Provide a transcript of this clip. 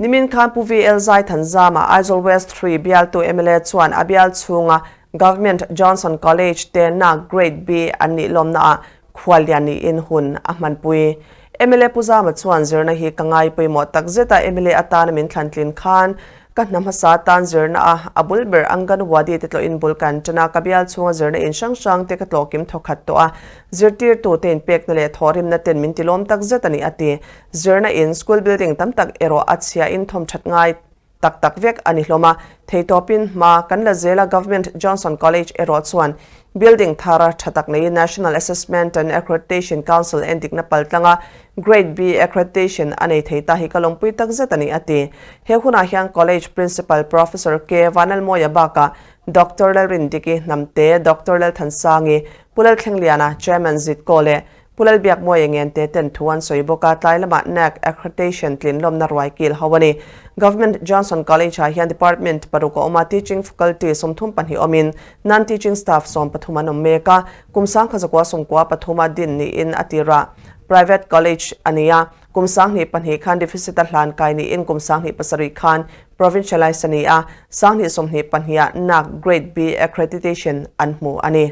Nimin khan Pu VL Zaithanzama, Aizawl West 3 bialtu mla chuan a bial chhunga Government Johnson College te nak Grade B an nih lawmnaah khuallian niin hun a hmanpui. Mla Pu Zama chuan zirna hi ka ngai pawimawh tak zet a, mla atana min thlantlin khan ka hna hmasa tan zirna a a bul ber Anganwadi te tlawhin bul kan tan a, ka bial chhunga zirna in hrang hrang te ka tlawhkim thawkhat tawh a, zirtirtu te inpekna leh thawhrimna ten min tilawm tak zet a ni a ti. Zirna in school building tam tak erawh a chhia in thawm that ngai tak tak vek a ni hlawm a, theitawpin hma kan la zel a Government Johnson College erawh chuan building thar tha tak neiin National Assessment and Accreditation Council endikna paltlanga Grade B accreditation a nei thei ta hi ka lawmpui tak zet a ni a ti. He hunah hian College Principal Professor K Vanlalmawia bakah Doctor Lalrindiki Hnamte, Doctor Lalthansangi, Pu Lalthlengliana, Chairman Zitkaw leh Pu Lalbiakmawia ngen te ten thu an sawi bawk a, tlai lamah NAAC accreditation tlinlawmna ruai kil ho a ni. Government Johnson College ah hian department paruk a awm a, teaching faculty 32 awmin non-teaching staff 13 an awm mek a, kum 1993 a din niin a tirah private college a ni a, kum 2002 khan deficit a hlan kai niin kum 2007 khan provincialised a ni a, 2022 ah NAAC Grade B accreditation an hmu a ni.